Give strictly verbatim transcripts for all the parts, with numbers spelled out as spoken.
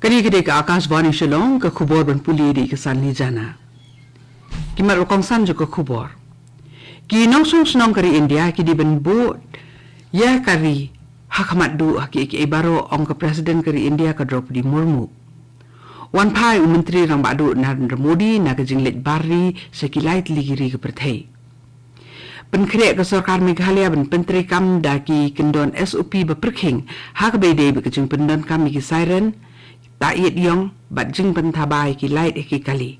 Kane ka dei ka Akashvani Shillong, ka khubor ban pule da i Kasan Lijana. Ki mat ba kongsan jong ka khubor. Ki nongshong shnong ka ri India ki dei ban buh ïa ka ri ha khmat duh ha kiei kiei baroh, ong ka President ka ri India ka Droupadi Murmu. Wan phai u Myntri Rangbah Duh Narendra Modi na ka jingleit bar ri sha ki lai tylli ki ri ka pyrthei. Pynkhreh ka sorkar Meghalaya ban pyntreikam da ki kyndon S O P ba pyrkhing ha kaba ïadei bad ka jingpyndonkam ïa ki siren, taïeid ïong bad jingpynthabai ki lait ha ki kali.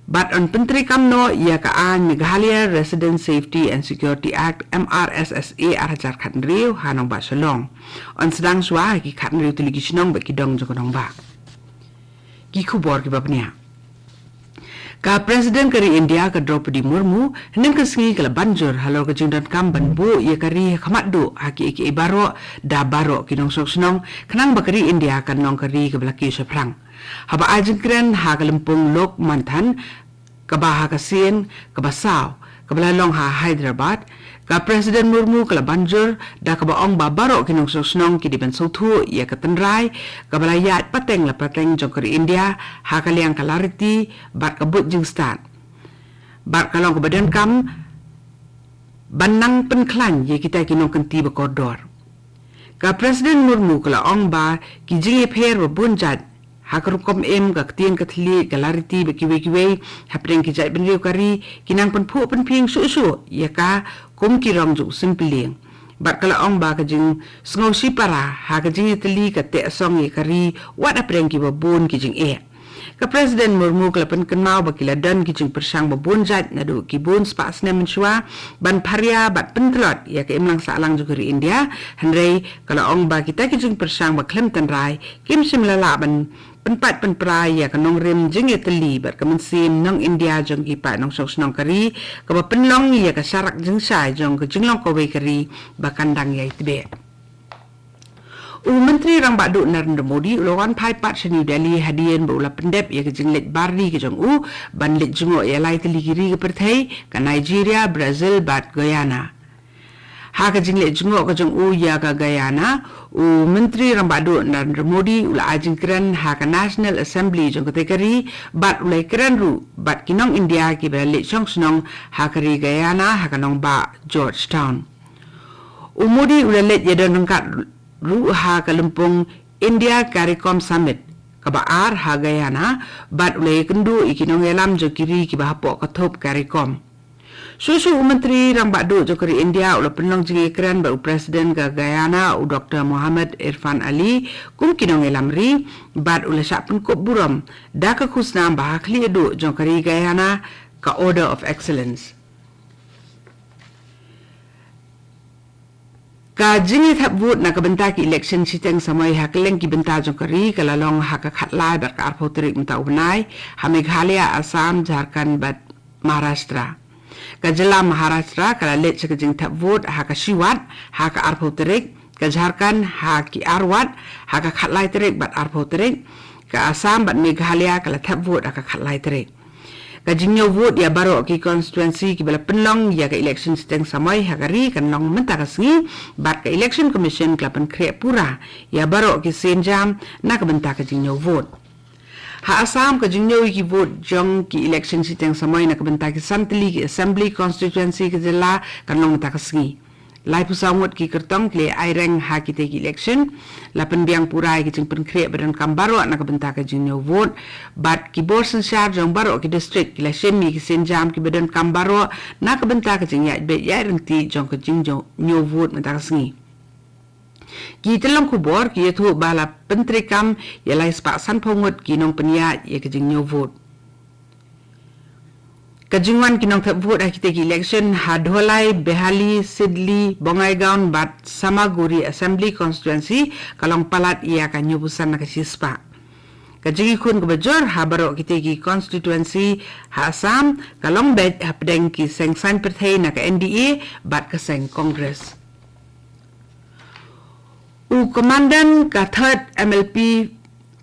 Bad yn pyntreikam noh ïa ka aiñ Meghalaya Resident Safety and Security Act, M R S S A, ar hajar khathynriew ha nongbah Shillong. Yn sdang shuwa ha ki khathynriew tylli ki shnong bad ki dong jong ka nongbah. Ki khubor kiba bniah. Ka President ka ri India ka Droupadi Murmu hynne ka sngi ka la ban jur halor ka jingdonkam ban buh ïa ka ri ha khmat duh ha kiei kiei baroh da baroh ki nongshong shnong, khnang ba ka ri India kan long ka ri kaba la kiew shaphrang. Haba ai jingkren ha ka lympung Lok Manthan kaba ha ka sien kaba saw kaba la long ha Hyderabad, ka President Murmu ka la ban jur da kaba ong ba baroh ki nongshong shnong ki dei ban sngewthuh ïa ka tynrai kaba la ïaid pateng la pateng jong ka ri India ha ka liang ka lariti bad ka buit jingstad. Bad ka long kaba donkam ban nang pynkhlaiñ ïa kita ki nongkynti ba kordor. Ka President Murmu ka la ong ba ki jingïapher ba bun jait ha ka rukom im, ka ktien ka thylliej, ka lariti bad kiwei kiwei hapdeng ki jaitbynriew ka ri ki nang pynphuh pynphieng shuh shuh ïa ka kum ki rong jong u Symbyllieng. Bad ka la ong ba ka jingsngew shipara ha ka jingïatylli ka teh song ïa ka ri wat hapdeng kiba bun ki jingeh. Ka President Murmu ka la pynkynmaw ba ki la don ki jingpyrshang ba bun jait naduh ki bun spah snem mynshuwa ban pharia bad pyntlot ïa ka imlang sahlang jong ka ri India, hynrei ka la ong ba kita ki jingpyrshang ba khlem tynrai kim shym la lah ban pynpait pynpra ïa ka nongrim jingïatylli bad ka mynsiem nong India jong ki paid nongshong shnong ka ri, kaba pynlong ïa ka sharak jingshai jong ka jinglong kawei ka ri ba kan dang ïai tbeh. U Myntri Rangbah Duh Narendra Modi u la wan phai pat sha New Delhi hadien ba u la pyndep ïa ka jingleit bar ri ka jong u ban leit jngoh ïa lai tylli ki ri ka pyrthei, ka Nigeria, Brazil bad Guyana. Ha ka jingleit jngoh ka jong u ïa ka Guyana, u Myntri Rangbah Duh Narendra Modi u la ai jingkren ha ka National Assembly jong katei ka ri bad u la ïakren ruh bad ki nong India kiba la leit shong shnong ha ka ri Guyana ha ka nongbah Georgetown. U Modi u la leit ïadon ryngkat ruh ha ka lympung India CARICOM Summit kaba ar ha Guyana bad u la ïakynduh ïa ki nongïalam jong ki ri kiba hapoh ka thup CARICOM. Shuh shuh u Myntri Rangbah Duh jong ka ri India u la pynlong jingïakren bad u President ka Guyana u Doktor Mohamed Irfan Ali kum ki nongïalam ri bad u la shah pynkup burom da ka khusnam ba ha khlieh duh jong ka ri Guyana ka Order of Excellence. Ka jingïathep vote na ka bynta ki election shiteng samoi ha kylleng ki bynta jong ka ri ka la long ha ka khatlai bad ka arphew tarik mynta u bnai ha Meghalaya, Assam, Jharkhand bad Maharashtra. Ka jylla Maharashtra ka la leit sha ka jingthep vote ha ka shi wat ha ka arphew tarik, ka Jharkhand ha ki ar wat ha ka khatlai tarik bad arphew tarik, ka Assam bad Meghalaya ka la thep vote ha ka khatlai tarik. Ka jingñiew vote ïa baroh ki constituency kiba la pynlong ïa ka election shiteng samoi ha ka ri kan long mynta ka sngi bad ka Election Commission ka la pynkhreh pura ïa baroh ki sienjam na ka bynta ka jingñiew vote. Ha Assam ka jingñiew ïa ki vote jong ki election shiteng samoi na ka bynta ki san tylli ki assembly constituency ka jylla kan long mynta ka sngi. Laiphew saw ngut ki kyrtong ki la ïa aireng ha kitei ki election. La pynbiang pura ïa ki jingpynkhreh ba donkam baroh na ka bynta ka jingñiew vote bad ki bor synshar jong baroh ki district ki la shim ïa ki sienjam kiba donkam baroh na ka bynta ka jingïaid beit ïaid ryntih jong ka jingñiew vote mynta ka sngi. Ki tyllong khubor ki ïathuh ba la pyntreikam ïa lai spah sanphew ngut ki nongpynïaid ïa ka jingñiew vote. Ka jingwan ki nongthep vote ha kitei ki election ha Dholai, Behali, Sidli, Bongaigaon bad Samaguri Assembly Constituency ka long palat ïa ka hynñiewphew san na ka shispah. Ka jingïakhun kaba jur ha baroh kitei ki constituency ha Assam ka long beit hapdeng ki seng saiñ pyrthei na ka N D A bad ka seng Congress. U Commandant ka Third M L P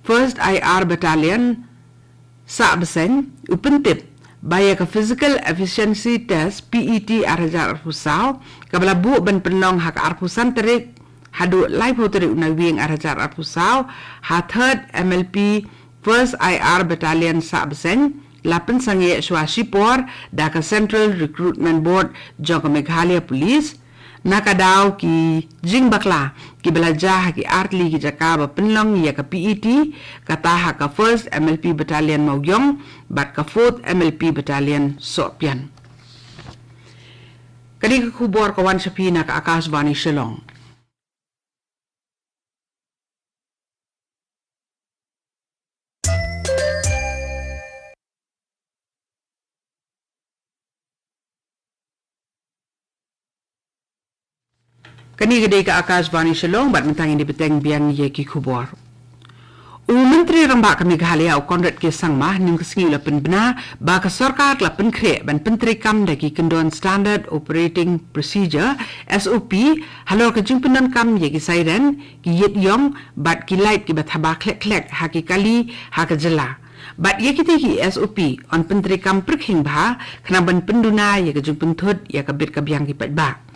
First I R Battalion Sahbseiñ u pyntip ba ïa ka Physical Efficiency Test, P E T, ar hajar arphew saw kaba la buh ban pynlong ha ka arphew san tarik haduh laiphew tarik u Naiwieng arhajar arphew saw, ha Third M L P First I R Battalion Sahbseiñ, la pynsangeh shuwa shipor da ka Central Recruitment Board jong ka Meghalaya Police, na ka daw ki jingbakla kiba la jia ha ki artylli ki jaka ba pynlong ïa ka P E T, kata ha ka First M L P Battalion Mawïong bad ka Fourth M L P Battalion Sohpian. Kane ka khubor ka wan sha phi na ka Akashvani Shillong. Kane ka dei ka Akashvani Shillong bad mynta ngin ïa bteng biang ïa ki khubor. U Myntri Rangbah ka Meghalaya u Conrad K Sangma hynnin ka sngi u la pynbna ba ka sorkar ka la pynkhreh ban pyntreikam da ki kyndon Standard Operating Procedure, S O P, halor ka jingpyndonkam ïa ki siren, ki ïit ïong bad ki light kiba thaba khlek khlek ha ki kali ha ka jylla. Bad ïa kitei ki S O P yn pyntreikam pyrkhing bha khnang ban pynduna ïa ka jingpynthut ïa ka bit ka biang ki paidbah.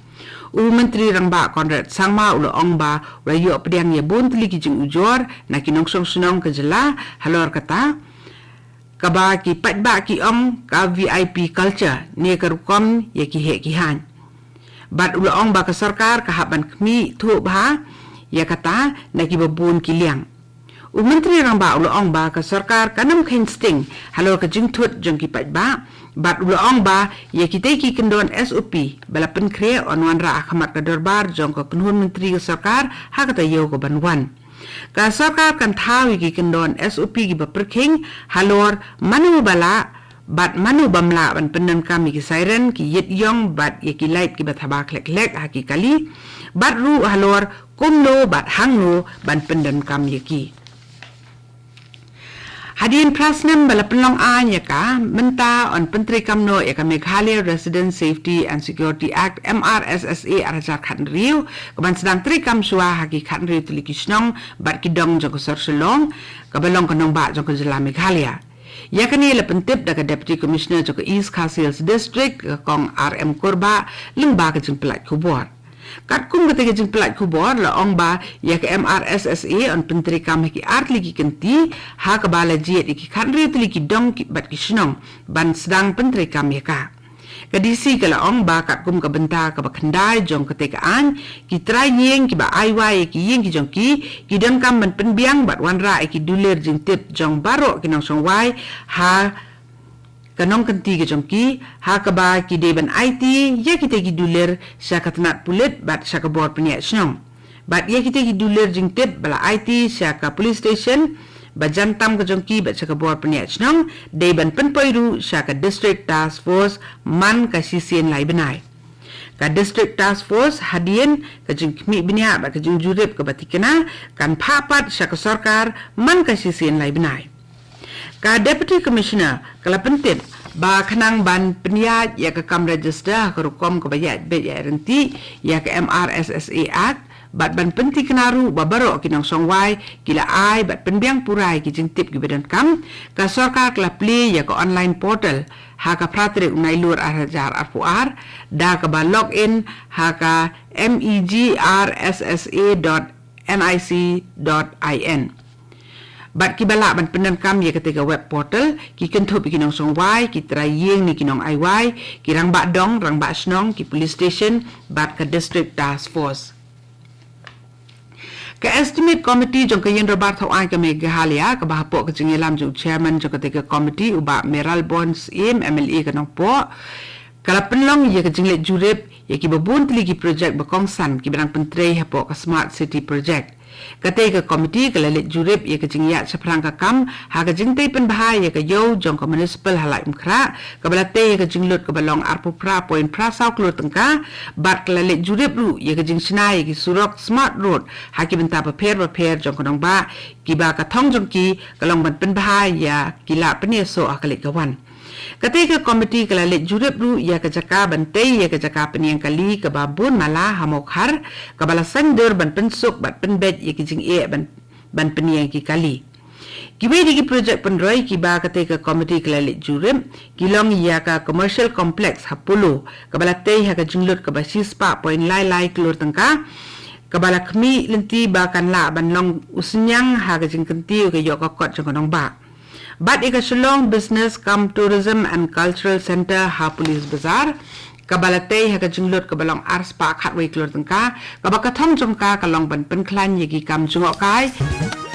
U Myntri Rangbah Conrad Sangma u la ong ba u la ïoh pdiang ïa bun tylli ki jingujor na ki nongshong shnong ka jylla halor kata, kaba ki paidbah ki ong ka V I P culture ne ka rukom ïa ki heh ki haiñ. Bad u la ong ba ka sorkar ka hap ban khmih thuh bha ïa kata na kiba bun ki liang. U Myntri Rangbah u la ong ba ka sorkar kan ym kheiñ sting halor ka jingthut jong ki paidbah, bad u la ong ba ïa kitei ki kyndon S O P ba la pynkhreh yn wanrah ha khmat ka dorbar jong ka kynhun myntri ka sorkar ha ka taïew kaban wan. Ka sorkar kan thaw ïa ki kyndon S O P kiba pyrkhing halor mano ba lah bad mano bym lah ban pyndonkam ïa ki siren, ki ïit ïong bad ïa ki light kiba thaba khlek khlek ha ki kali, bad ruh halor kumno bad hangno ban pyndonkam ïa ki. Hadien phra snem ba la pynlong aiñ ïa ka, mynta yn pyntreikam noh ïa ka Meghalaya Resident Safety and Security Act, M R S S A, arhajar khathynriew, kaban sdang treikam shuwa ha ki khathynriew tylli ki shnong bad ki dong jong ka sor Shillong, kaba long ka nongbah jong ka jylla Meghalaya. Ïa kane la pyntip da ka Deputy Commissioner jong ka East Khasi Hills District, ka Kong R M Kurbah, lyngba ka jingpyllait khubor. Katkum katei ka jingpyllait khubor la ong ba ïa ka M R S S A yn pyntreikam ha ki artylli ki kynti, ha kaba la jied ïa ki khathynriew tylli ki dong ki bad ki shnong ban sdang pyntreikam ïa ka. Ka D C ka la ong ba katkum ka bynta kaba khyndai jong katei ka aiñ, ki trai ïing kiba ai wai ïa ki ïing ki jong ki, ki donkam ban pynbiang bad wanrah ïa ki dulir jingtip jong baroh ki nongshong wai ha ka nongkynti ka jong ki, ha kaba ki dei ban aiti ïa kitei ki dulir sha ka tnat pulit bad sha ka bor pynïaid shnong. Bad ïa kitei ki dulir jingtip ba la aiti sha ka police station ba jan tam ka jong ki bad sha ka bor pynïaid shnong, dei ban pynpoi ruh sha ka District Task Force man ka shisien lai bnai. Ka District Task Force, hadien ka jingkhmih bniah bad ka jingjurip kaba thikna, kan phah pat sha ka sorkar man ka shisien lai bnai. Ka Deputy Commissioner ka la pyntip ba khnang ban pynïaid ïa ka kam register ha ka rukom kaba ïaid beit ïaid ryntih ïa ka M R S S A Act, bad ban pynthikna ruh ba baroh ki nongshong wai ki la ai bad pynbiang pura ïa ki jingtip kiba donkam, ka sorkar ka la plie ïa ka online portal ha ka phra tarik u Nailur arhajar arphew ar, da kaba log in ha ka M E G R S S A dot N I C dot I N. Bad kiba lah ban pyndonkam ïa katei ka web portal, ki kynthup ïa ki nongshong wai, ki trai ïing ne ki nong ai wai, ki rangbah dong, rangbah shnong, ki police station bad ka District Task Force. Ka Estimate Committee jong ka Ïing Dorbar Thaw Aiñ ka Meghalaya, kaba hapoh ka jingïalam jong u Chairman jong katei ka committee, u Bah Mayralborn Syiem, M L A ka Nongpoh, ka la pynlong ïa ka jingleit jurip ïa kiba bun tylli ki projek ba kongsan kiba dang pyntrei hapoh ka Smart City Project. Katei ka committee ka la leit jurip ïa ka jingïaid shaphrang ka kam ha ka jingtei pynbha ïa ka ïew jong ka municipal ha Laitumkhrah, kaba la tei ïa ka jinglut kaba long arphew phra point phra saw klur tyngka, bad ka la leit jurip ruh ïa ka jingshna ïa ki surok Smart Road ha ki bynta bapher bapher jong ka nongbah, kiba ka thong jong ki ka long ban pynbha ïa ki lad pynïasoh ha ka leit ka wan. Katei ka committee ka la leit jurip ruh ïa ka jaka ban tei ïa ka jaka pynïeng kali kaba bun mala ha Mawkhar, kaba la saiñdur ban pynsuk bad pynbeit ïa ki jingeh ban, ban pynïeng ki kali. Kiwei de ki projek pynroi kiba katei ka committee ka la leit jurip, ki long ïa ka Commercial Complex ha Polo, kaba la tei ha ka jinglut kaba shispah point lai lai klur tyngka, kaba la khmih lynti ba kan lah ban long u synñiang ha ka jingkyntiew ka ïoh ka kot jong ka nongbah. Bad ïa ka Shillong Business cum Tourism and Cultural Centre ha Police Bazar, kaba la tei ha ka jinglut kaba long ar spah khatwei klur tyngka, kaba ka thong jong ka ka long ban pynkhlaiñ ïa ki kam jngohkai.